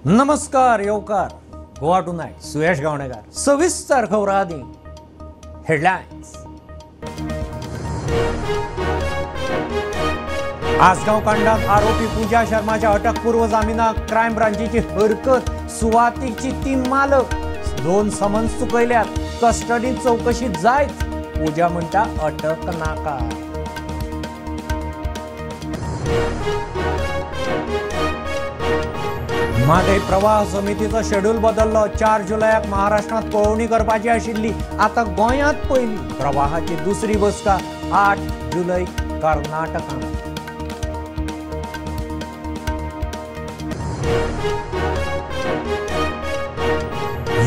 नमस्कार येवकार गोवा टुनायट सुयश गावणेकर सविस्तर खबरां आदी हेडलायन्स। आसगांव कांडात आरोपी पूजा शर्माच्या अटकपूर्व जामिनाक क्रायम ब्रांचीची हरकत, सुवातीची ती मालक, 2 समन्स चुकयल्यात, कस्टडीत चौकशी जायच, पूजा म्हणटा अटक नाका। म्हादय प्रवाह समितीचो शेड्यूल बदललो। 4 जुलयाक महाराष्ट्रांत पळोवणी करपाची आशिल्ली, आतां गोंयांत पयली। प्रवाहाची दुसरी बसका 8 जुलय कर्नाटकांत।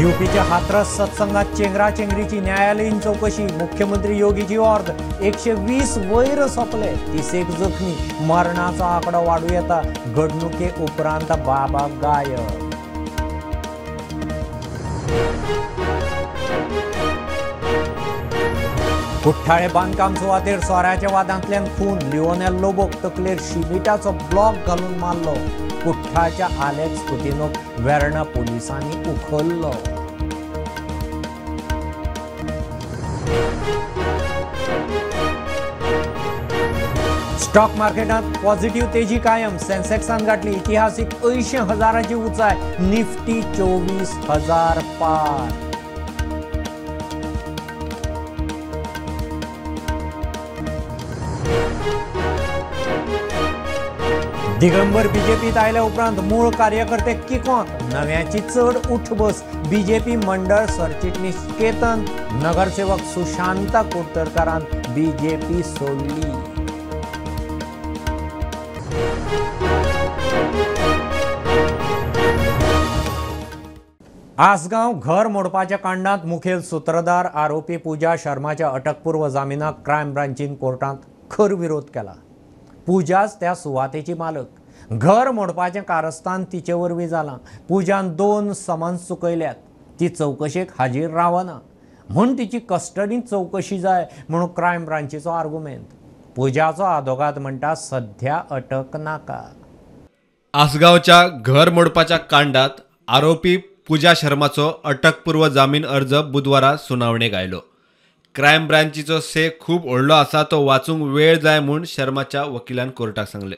यूपीच्या हाथरस सत्संगात चेंगराचेंगरीची न्यायालयीन चौकशी, मुख्यमंत्री योगीची ऑर्द, 120 वयर सोंपले, 30 जखमी, मरणाचो आंकडो वाडू येता, घडणुके उपरांत बाबा गायब। कुठ्ठाळे बांदकाम सुवातेर सोऱ्याच्या वादांतल्यान खून, लिओनेल लोबोक तकलेर शिमिटाचो ब्लॉक घालून मारलो, कुठ्ठाच्या आलेक्स कुतिनोक वेर्णा पोलिसांनी उखल्लो। स्टॉक मार्केटात पॉझिटिव्ह तेजी कायम, सेन्सेक्सान गाठली इतिहासीक 80,000ची उंचाय, निफ्टी 24,000 पार। दिगंबर बीजेपीत आयल्या उपरांत मूळ कार्यकर्ते किकोंत, नव्याची चड उठबस, बीजेपी मंडळ सरचिटणीस केतन, नगरसेवक सुशांता कुडतरकारान बीजेपी सोडली। आसगांव घर मोडपाच्या कांडांत मुखेल सूत्रधार आरोपी पूजा शर्माच्या अटकपूर्व जामिनाक क्रायम ब्रांचीन कोर्टांत खर विरोध केला। पूजाच त्या सुवातेची मालक, घर मोडपाचें कारस्थान तिचे वरवीं जालां। पूजान 2 समन्स चुकयल्यात, ती चवकशेक हाजीर रावना म्हूण तिची कस्टडींत चवकशी जाय म्हणून क्रायम ब्रांचीचो आर्गुमेंत। पूजाचो आदोगाद म्हणटा सध्या अटक नाका। आसगांवच्या घर मोडपाच्या कांडात आरोपी पूजा शर्माचो अटकपूर्व जामीन अर्ज बुधवारा सुनावणेक आयलो। क्रायम ब्रांचीचो से खूब व्हडलो आसा, तो वाचूंक वेळ जाय म्हूण शर्माच्या वकिलान कोर्टाक सांगलें।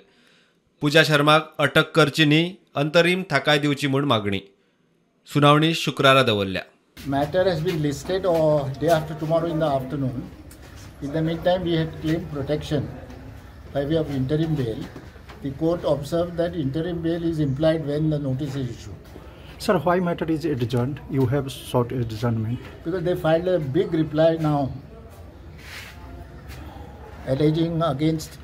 पूजा शर्माक अटक करची न्ही, अंतरीम थाकाय दिवची म्हूण मागणी। सुनावणी शुक्रारा दवरल्या। Matter has been listed day after tomorrow in the afternoon. In the meantime we had claimed protection by way of interim bail. The court observed that interim bail is implied when the notice is issued. Sir, why matter is adjourned? You have sought adjournment. Because they filed a big reply now, alleging against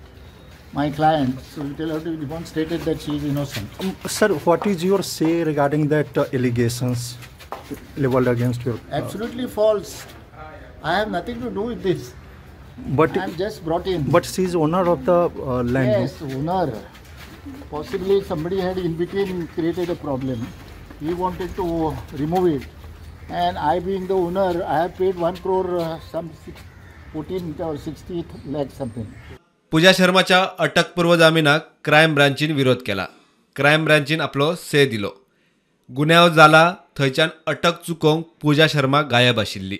my client. So it will have to be demonstrated that she is innocent. Sir, what is your say regarding that allegations leveled against your? Absolutely false. I have nothing to do with this. But I am just brought in. But she is owner of the land. Yes, owner. Possibly somebody had in between created a problem. He wanted to remove it, and I being the owner, I have paid 1 crore some 14 or 60 lakh something. पूजा शर्माच्या अटकपूर्व जामिनाक crime ब्रांचीन विरोध केला। Crime ब्रांचीन आपलो से दिलो। गुन्यांव जाला थंयच्यान अटक चुकोवंक पूजा शर्मा गायब आशिल्ली।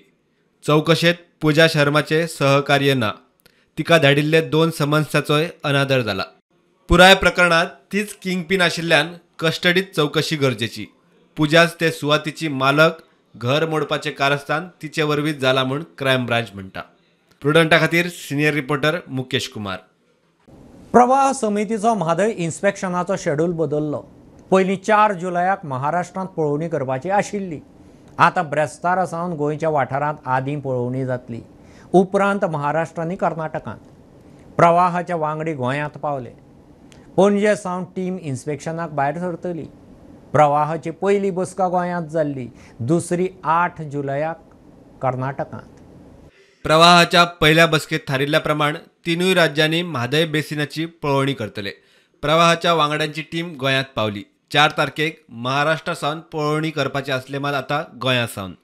चवकशेंत पूजा शर्माचे सहकार्य ना, तिका धाडिल्ले 2 समन्साचोय अनादर जाला। पुराय प्रकरणात तीच किंगपीन आशिल्ल्यान कस्टडीत चवकशी गरजेची। पूजाच ते सुवातीची मालक, घर मोडपाचें कारस्थान तिचे वरवीं जाला म्हूण क्रायम ब्रांच म्हणटा। प्रुडंटा खातीर सिनियर रिपोर्टर मुकेश कुमार। प्रवाह समितीचो म्हादय इन्स्पेक्शनाचो शेड्यूल बदललो। पयलीं 4 जुलयाक महाराष्ट्रांत पळोवणी करपाची आशिल्ली, आतां ब्रेस्तारा सावन गोंयच्या वाठारांत आदीं पळोवणी जातली, उपरांत महाराष्ट्र आनी कर्नाटकांत। प्रवाहाचे वांगडी गोंयांत पावले। पणजे सावन टीम इन्स्पेक्शनाक भायर सरतली। प्रवाहाची पयली बसका गोंयांत जाल्ली, दुसरी 8 जुलयाक कर्नाटकांत। प्रवाहाच्या पहिल्या बसकेत थारिल्ल्या प्रमाण 3 राज्यांनी म्हादय बेसिनाची पळोवणी करतले। प्रवाहाच्या वांगड्यांची टीम गोंयांत पावली। 4 तारखेक महाराष्ट्रा सावन पळोवणी करपाची आसले मात आतां गोंया सावन।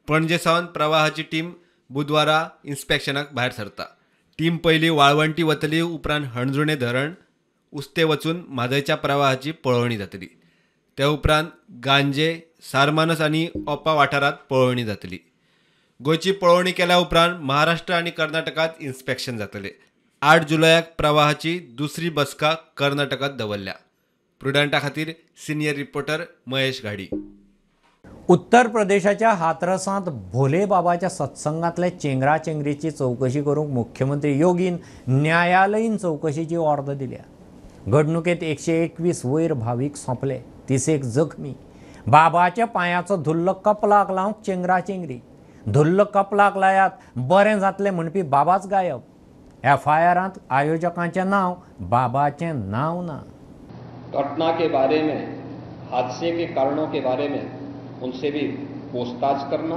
पणजे सावन प्रवाहाची टीम बुधवारा इन्स्पेक्शनाक भायर सरता। टीम पयली वाळवंटी वतली, उपरांत हणजुणे धरण उस्ते वचून म्हादयच्या प्रवाहाची पळोवणी जातली। ते उपरांत गांजे, सारमानस आनी ओपा वाठारांत पळोवणी जातली. गोंयची पळोवणी केल्या उपरांत महाराष्ट्र आनी कर्नाटकांत इन्स्पेक्शन जातले. 8 जुलयाक प्रवाहाची दुसरी बसका कर्नाटकांत दवरल्या. प्रुडंटा खातीर सिनियर रिपोर्टर महेश घाडी. उत्तर प्रदेशाच्या हाथरसांत भोले बाबाच्या सत्संगांतले चेंगराचेंगरीची चवकशी करूंक मुख्यमंत्री योगीन न्यायालयीन चवकशीची ऑर्द दिल्या. घडणुकेंत 121 वयर भावीक सोंपले, 30 जखमी. बाबाच्या पांयाचो धुल्ल कपलाक लावंक चेंगराचेंगरी, धुल्ल कपलाक लायात बरें जातलें म्हणपी बाबाच गायब. एफआयआरांत आयोजकांचें नांव, बाबाचें नांव ना. घटना के बारे में, हादसे के कारणों के बारे में उनसे भी पूछताछ करना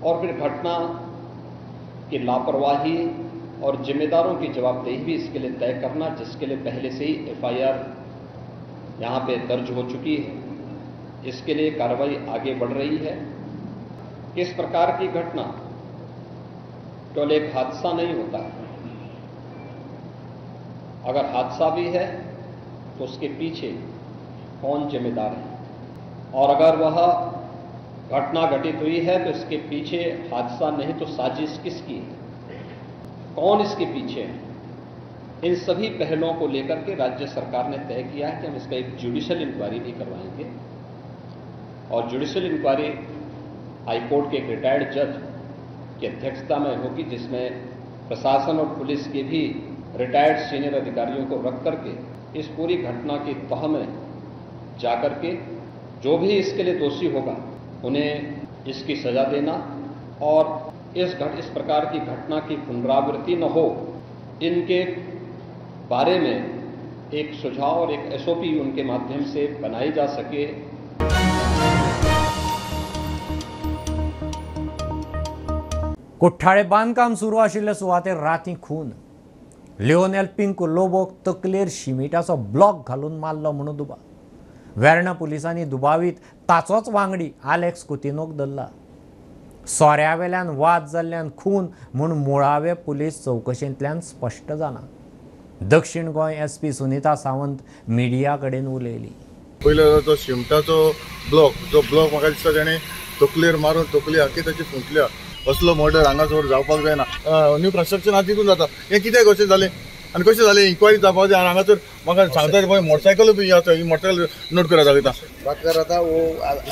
और फिर घटना की लापरवाही और जिम्मेदारों की जवाबदेही भी इसके लिए तय करना, जिसके लिए पहले से ही एफआईआर यहाँ पे दर्ज हो चुकी है। इसके लिए कार्रवाई आगे बढ़ रही है। इस प्रकार की घटना केवल एक हादसा नहीं होता है, अगर हादसा भी है तो उसके पीछे कौन जिम्मेदार है, और अगर वह घटना घटित हुई है तो इसके पीछे हादसा नहीं तो साजिश किसकी है, कौन इसके पीछे है। इन सभी पहलुओं को लेकर के राज्य सरकार ने तय किया है कि हम इसका एक जुडिशल इंक्वायरी भी करवाएंगे और जुडिशल इंक्वायरी हाईकोर्ट के एक रिटायर्ड जज की अध्यक्षता में होगी, जिसमें प्रशासन और पुलिस के भी रिटायर्ड सीनियर अधिकारियों को रख करके इस पूरी घटना की तह में जाकर के जो भी इसके लिए दोषी होगा उन्हें इसकी सजा देना और इस प्रकार की घटना की पुनरावृत्ति न हो, इनके बारे में एक सुझाव और एक एसओपी उनके माध्यम से बनाई जा सके। कुठ्ठाळे बांदकाम सुरू आशिल्ले सुवातेर राती खून. लिओनेल पिंकू लोबोक तकलेर शिमिटाचो ब्लॉक घालून मारलो म्हणून दुबाव. वेर्णा पुलिसांनी दुबावीत ताचोच वांगडी आलेक्स कुतिनोक धरला. सोऱ्या वेल्यान वाद जाल्ल्यान खून म्हूण मुळावे पुलीस चवकशेंतल्यान स्पश्ट जालां. दक्षिण गोंय एसपी सुनीता सावंत मिडिया कडेन उलयली. पयलो तो शिमटाचो ब्लॉक, जो ब्लॉक म्हाका दिसता तेणें तकलेर मारून तकली आखी ताची फुटल्या. असलो मर्डर हांगासर जावपाक जायना. न्यू कन्स्ट्रक्शन आहा तितून जाता. हें कित्याक कशें जालें आनी कशें जालें इन्क्वायरी जावपाक जाय. आनी हांगासर म्हाका सांगता मोटरसायकल बी आसा, ही मोटरसायकल नोट करा दाखयता. बात कर रहा था वो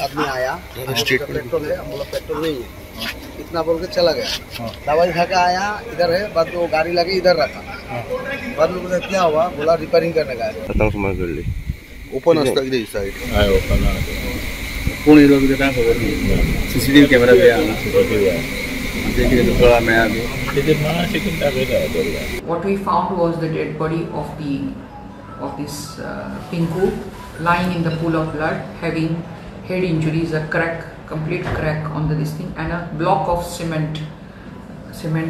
आदमी आया, पेट्रोल है, बोला पेट्रोल नहीं है, इतना बोल के चला गया। दवाई खा के आया इधर है, बाद वो गाड़ी लगी इधर रखा। बाद में बोला क्या हुआ, बोला रिपेयरिंग करने का। ओपन आसता कितें सायड? हय ओपन आसा. कोण येयलो कितें कांय खबर न्ही. सीसीटीव्ही कॅमेरा बी आहा, सीसीटीव्ही आहा, तें कितें कळ्ळां मेळ्ळा बी तेजेर मातशें कितें दाखयता. What we found was the dead body of this Pinku lying in the pool of blood, having head injuries, a crack, complete crack on the this thing, and a block of cement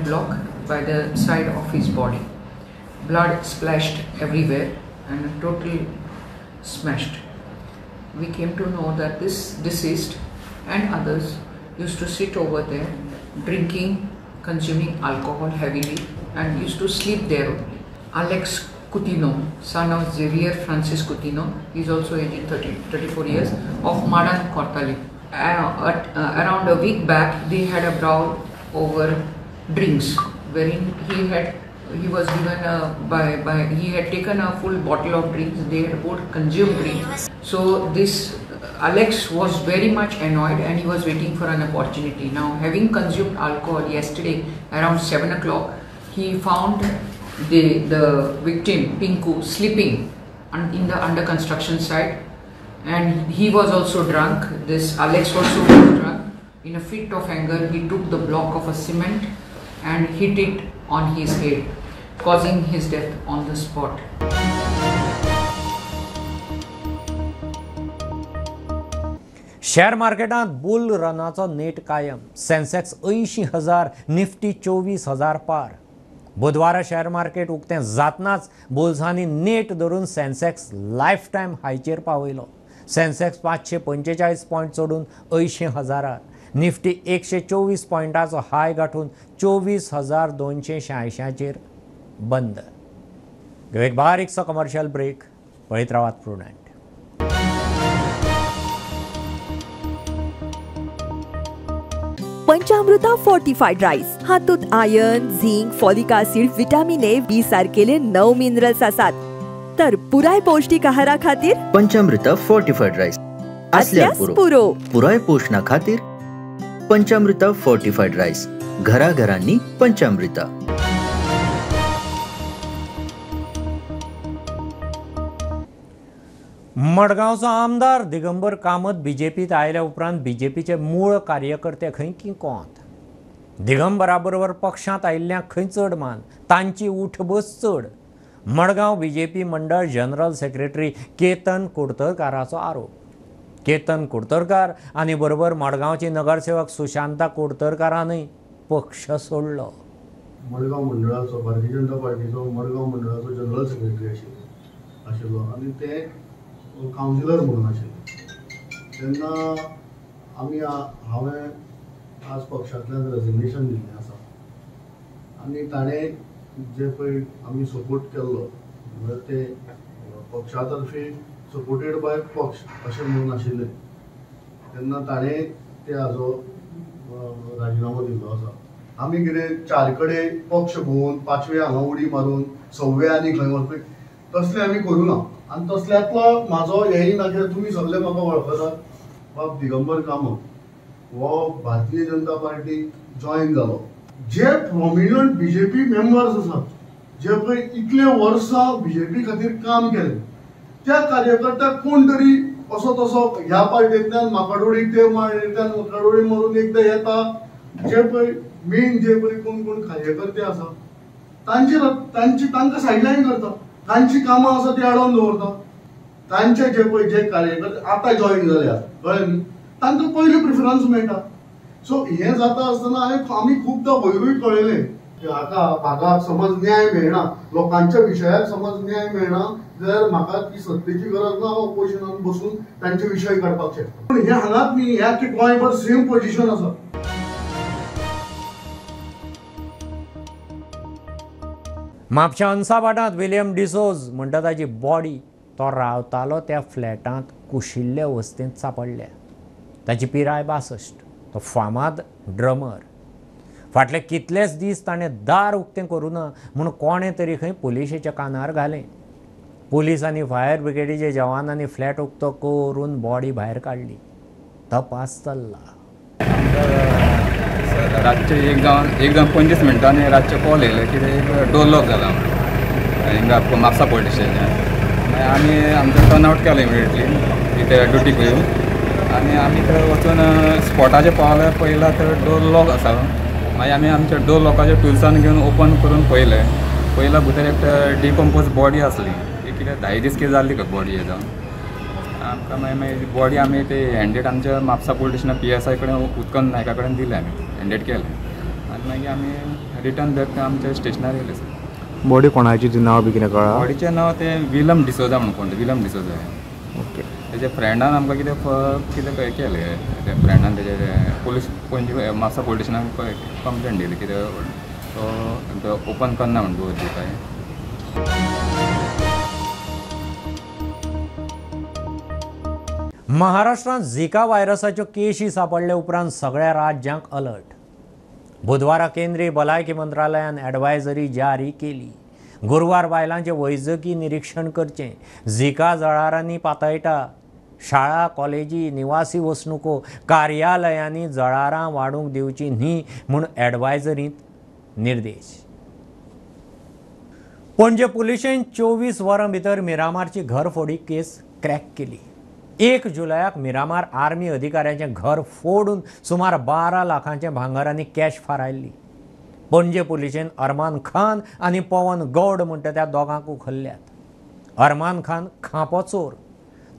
block by the side of his body. Blood splashed everywhere and totally smashed. We came to know that this deceased and others used to sit over there drinking, consuming alcohol heavily, and used to sleep there only. Alex Coutinho, son of Xavier Francis Coutinho, he is also aged 34 years, of Madan Cortalim. Around a week back, they had a brawl over drinks, wherein he was given a, he had taken a full bottle of drinks. They had both consumed drinks. So this Alex was very much annoyed and he was waiting for an opportunity. Now, having consumed alcohol yesterday around 7 o'clock, he found the victim Pinku sleeping in the under construction site, and he was also drunk. This Alex also was drunk. In a fit of anger, he took the block of a cement and hit it on his head, causing his death on the spot. Share मार्केटांत bull रनाचो नेट कायम. Sensex 80,000, Nifty 24,000 पार. बुधवारा share market उक्तें जातनाच बुल्सांनी net धरून Sensex life time हायचेर पावयलो. सेन्सेक्स 545 पॉयंट चडून 80,000, निफ्टी 124 पॉयंटाचो हाय गांठून 24,286चेर बंद. एक बारीकसो कमर्शियल ब्रेक. पळयत रावात प्रुडंट. पंचामृता फोर्टिफाईड राईस हातूंत iron, zinc, folic acid, vitamin A, B सारकेले 9 मिनरल्स आसात। तर पुराय पौष्टिक आहारा खातीर पंचामृता फोर्टिफाईड राईस असल्यार पुरो। पुराय पोषणा खातीर पंचामृता फोर्टिफाईड राईस, घराघरांनी पंचामृता। मडगांवचो आमदार दिगंबर कामत बीजेपीत आयल्या उपरांत बीजेपीचे मूळ कार्यकर्ते खंय की कोंत दिगंबरा बरोबर पक्षांत आयिल्ल्यांक खंय चड मान, तांची उठबस चड। मडगांव बीजेपी मंडळ जनरल सेक्रेटरी केतन कुडतरकाराचो आरोप। केतन कुडतरकार आनी बरोबर मडगांवची नगरसेवक सुशांता कुडतरकारानय पक्ष सोडलो। मडगांव मंडळाचो भारतीय जनता पार्टीचो मडगांव मंडळाचो जनरल सेक्रेटरी आशिल्लो आनी ते कावन्सिलर म्हणून आशिल्ले। तेन्ना आमी हांवें आज पक्षांतल्यान रेजिग्नेशन दिल्लें आसा आनी ताणें जे पळय आमी सपोर्ट केल्लो म्हळ्यार ते पक्षा तर्फे सपोर्टेड बाय पक्ष अशें म्हणून आशिल्लें, तेन्ना ताणें ते हाजो राजिनामो दिल्लो आसा। आमी कितें चार कडेन पक्ष भोंवन पांचवे हांगा उडी मारून सव्वे आनी खंय वचपी तसलें आमी करूं ना आनी तसल्यांतलो म्हाजो हेंय ना कित्याक तुमी सगळे म्हाका वळखतात। बाब दिगंबर कामत हो भारतीय जनता पार्टी जॉयन जालो। जे प्रोमिनंट बीजेपी मेंबर्स आसात जे पळय इतले वर्सां बीजेपी खातीर काम केलें त्या कार्यकर्त्याक कोण तरी असो तसो ह्या पार्टींतल्यान माकडोडी ते पार्टींतल्यान माकडोडी मारून एकदां येता, जे पळय मेन जे पळय कोण कोण कार्यकर्ते आसा तांचे तांची तांकां सायडलायन करता, तांची कामां आसा ती आडोवन दवरता। तांचे जे पळय जे कार्यकर्ते आतां जॉयन जाल्या कळ्ळें न्ही तांकां पयली प्रिफरन्स मेळटा। सो हें जाता आसतना हांवें आमी खुबदां वयरूय कळयलें की हाका भागाक समज न्याय मेळना, लोकांच्या विशयाक समज न्याय मेळना जाल्यार म्हाका ती सत्तेची गरज ना, हांव ऑपोजिशनान बसून तांचे विशय काडपाक शकता। पूण हें हांगाच न्ही, ह्या गोंयभर सेम पोजिशन आसा। म्हापशा अन्साभाटांत विलियम डिसोज म्हणटा ताची बॉडी तो रावतालो त्या फ्लॅटांत कुशिल्ले अवस्थेंत सांपडल्या। ताची पिराय 62, तो फामाद ड्रमर। फाटले कितलेच दीस ताणें दार उक्तें करूं ना म्हूण कोणें तरी खंय पुलिशेच्या कानार घालें। पुलीस आनी फायर ब्रिगेडीच्या जवानांनी फ्लॅट उक्तो करून बॉडी भायर काडली। तपास चल्ला। रातचे 1:25 मिनटांनी रातचे कॉल येयले कितें एक डोर लॉक जाला म्हणून हिंगा म्हापसा पोलीस स्टेशनार। मागीर आमी आमचो टर्न आवट केलो इमिडिएटली इथे ड्युटीक येवन आनी आमी थंय वचून स्पॉटाचेर पावले पळयला तर डोर लॉक आसा। मागीर आमी आमच्या डोर लॉकाच्या टुल्सान घेवन ओपन करून पळयलें, पळयला भितर एक डिकम्पोज बॉडी आसली, ती कितें 10 दीस कितें जाल्ली बॉडी जावन आमकां। मागीर मागीर बॉडी आमी ते हँडेड आमच्या म्हापसा पोलीस स्टेशनार PSI कडेन उत्कल नायका कडेन दिलें, आमी हँडेड केलें आनी मागीर आमी रिटर्न बॅक आमच्या स्टेशनार येयले। सर बॉडी कोणाची ती नांव बी कितें कळ्ळां? बॉडीचें नांव तें विलम डिसोजा म्हणून कोण, विलम डिसोजा। ओके, तेच्या फ्रेंडान आमकां कितें कितें केलें, त्या फ्रेंडान तेजे पोलीस पणजी म्हापसा पोलीस स्टेशनाक कंप्लेन दिली कितें तो ओपन करना म्हण डोर बी काय। महाराष्ट्रांत झिका व्हायरसाच्यो केशी सांपडले उपरांत सगळ्या राज्यांक अलर्ट। बुधवारा केंद्रीय भलायकी मंत्रालयान ॲडवायझरी जारी केली। गुरवार बायलांचें वैजकी निरीक्षण करचें। झिका जळारांनी पातळटा। शाळा, कॉलेजी, निवासी वसणुको, कार्यालयांनी जळारां वाडूंक दिवची न्ही म्हूण ॲडवायझरींत निर्देश। पणजे पुलिशेन 24 वरां भितर मिरामारची घरफोडी केस क्रॅक केली। 1 जुलयाक मिरामार आर्मी अधिकाऱ्याचें घर फोडून सुमार 12 लाखांचें भांगर आनी कॅश फारायल्ली। पणजे पुलिशेन अरमान खान आनी पवन गौड म्हणटा त्या दोगांक उखल्ल्यात। अरमान खान खांपो चोर,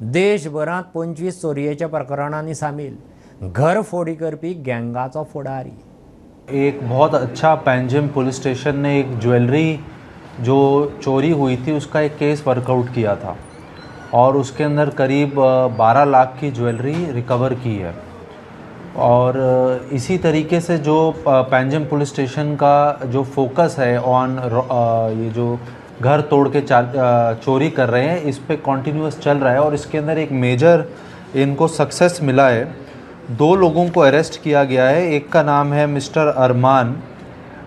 देशभरांत 25 चोरयेच्या प्रकरणांनी सामील, घरफोडी करपी गँगाचो फुडारी। एक बहुत अच्छा पैंजिम पुलिस स्टेशन ने एक ज्वेलरी जो चोरी हुई थी उसका एक केस वर्कआउट किया था और उसके अंदर करीब 12 लाख की ज्वेलरी रिकवर की है। और इसी तरीके से जो पैंजिम पुलिस स्टेशन का जो फोकस है ऑन ये जो घर तोड़ के चोरी कर रहे हैं, इस पे कॉन्टीन्यूस चल रहा है और इसके अंदर एक मेजर इनको सक्सेस मिला है। 2 लोगों को अरेस्ट किया गया है। एक का नाम है मिस्टर अरमान,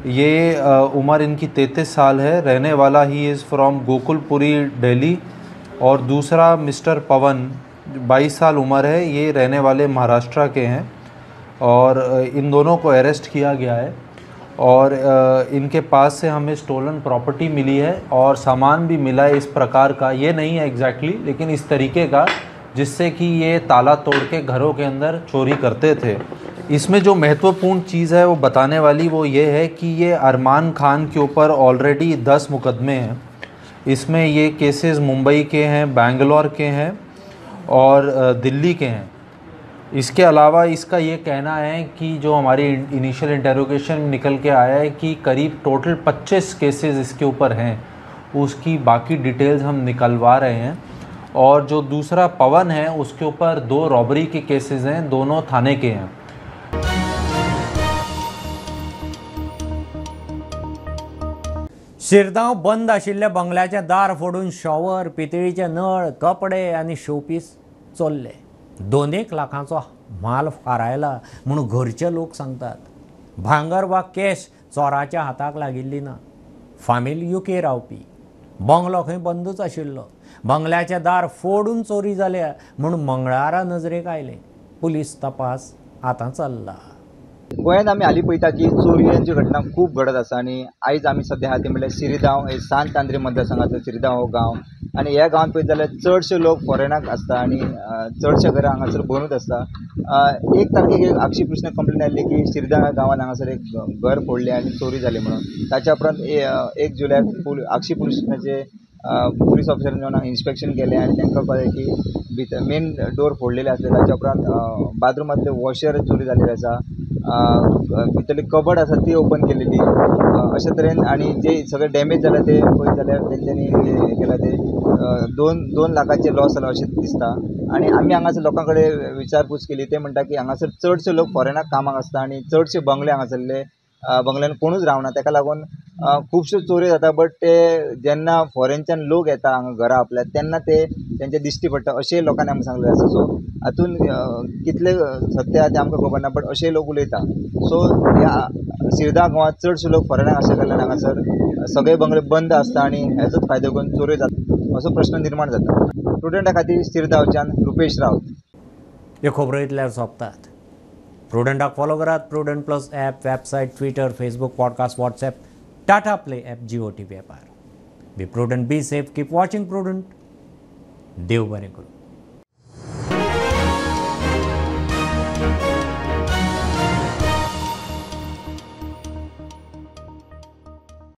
ये उम्र इनकी 33 साल है, रहने वाला he is from Gokulpuri Delhi. और दूसरा मिस्टर पवन, 22 साल उम्र है, ये रहने वाले महाराष्ट्र के हैं। और इन दोनों को अरेस्ट किया गया है और इनके पास से हमें स्टोलन प्रॉपर्टी मिली है और सामान भी मिला है इस प्रकार का, ये नहीं है एग्जैक्टली लेकिन इस तरीके का, जिससे कि ये ताला तोड़ के घरों के अंदर चोरी करते थे। इसमें जो महत्वपूर्ण चीज़ है वो बताने वाली वो ये है कि ये अरमान खान के ऊपर ऑलरेडी 10 मुकदमे हैं। इसमें ये केसेस मुंबई के हैं, बेंगलोर के हैं और दिल्ली के हैं। इसके अलावा इसका ये कहना है कि जो हमारी इनिशियल इंटरोगेशन निकल के आया है कि करीब टोटल 25 केसेस इसके ऊपर हैं, उसकी बाकी डिटेल्स हम निकलवा रहे हैं। और जो दूसरा पवन है उसके ऊपर 2 रॉबरी के केसेस हैं, दोनों थाने के हैं। शिरदांव बंद आशिल्ल्या बंगल्याचें दार फोडून शॉवर, पितळीचे नळ, कपडे आनी शोपीस चोरले। 2-1 लाखांचो म्हाल फारायला म्हूण घरचे लोक सांगतात। भांगर वा कॅश चोराच्या हाताक लागिल्ली ना। फामील युके रावपी, बंगलो खंय बंदूच आशिल्लो। बंगल्याचें दार फोडून चोरी जाल्या म्हूण मंगळारा नजरेक आयलें। पुलीस तपास आतां चल्ला। गोंयांत आमी हालीं पळयता की चोरयांच्यो घटना खूब घडत आसा आनी आयज आमी सद्या आहा ते म्हणल्यार सिरिदांव, हे सांत आंद्रे मतदारसंघांतलो सिरिदांव हो गांव। आनी ह्या गांवांत पळयत जाल्यार चडशे लोक फॉरेनाक आसता आनी चडशे घरां हांगासर बंदूच आसता। 1 तारखेक एक आक्षी कृष्ण कंप्लेन आयिल्ली की सिरिदांव ह्या गांवांत हांगासर एक घर फोडलें आनी चोरी जाली म्हणून। ताच्या उपरांत 1 जुलयाक आक्षी पुलीस स्टेशनाचे पुलीस ऑफिसरान येवन इन्स्पेक्शन केलें आनी तांकां कळ्ळें की भितर मेन डोर फोडलेले आसले। ताच्या उपरांत बाथरुमांतले वॉशर चोरी जाल्लेले आसा, भितरली कबड आसा ती ओपन केलेली, अशे तरेन आनी जे सगळे डॅमेज जाल्या ते पळयत जाल्यार तेंच्यांनी हें केलां ते 2 लाखाचे लॉस जाला अशें दिसता। आनी आमी हांगासर लोकां कडेन विचारपूस केली, ते म्हणटा की हांगासर चडशे लोक फॉरेनाक कामाक आसता आनी चडशे बंगले हांगासरले बंगल्यान कोणूच रावना, ताका लागून खुबश्यो चोरयो जाता। बट ते जेन्ना फॉरेनच्यान लोक येता हांगा घरा आपल्या तेन्ना ते तेंचे दिश्टी पडटा अशें लोकांनी आमकां सांगलेलें आसा। सो हातून कितले सत्य आहा तें आमकां खबर ना, बट अशें लोक उलयता। सो ह्या सिरदांव गांवांत चडशे लोक फॉरेनाक आसल्या कारणान हांगासर सगळे बंगले बंद आसता आनी हेजोच फायदो घेवन चोरयो जाता असो प्रश्न निर्माण जाता। स्टुडंटा खातीर सिरदांवच्यान रुपेश रावत। ह्यो खबरो इतल्यार सोंपतात। प्रुडंटाक फॉलो करात Prudent plus app, website, Twitter, Facebook, podcast, WhatsApp, Tata Play app, Jio TV ॲपार। Be prudent, be safe, keep watching Prudent. देव बरें करूं।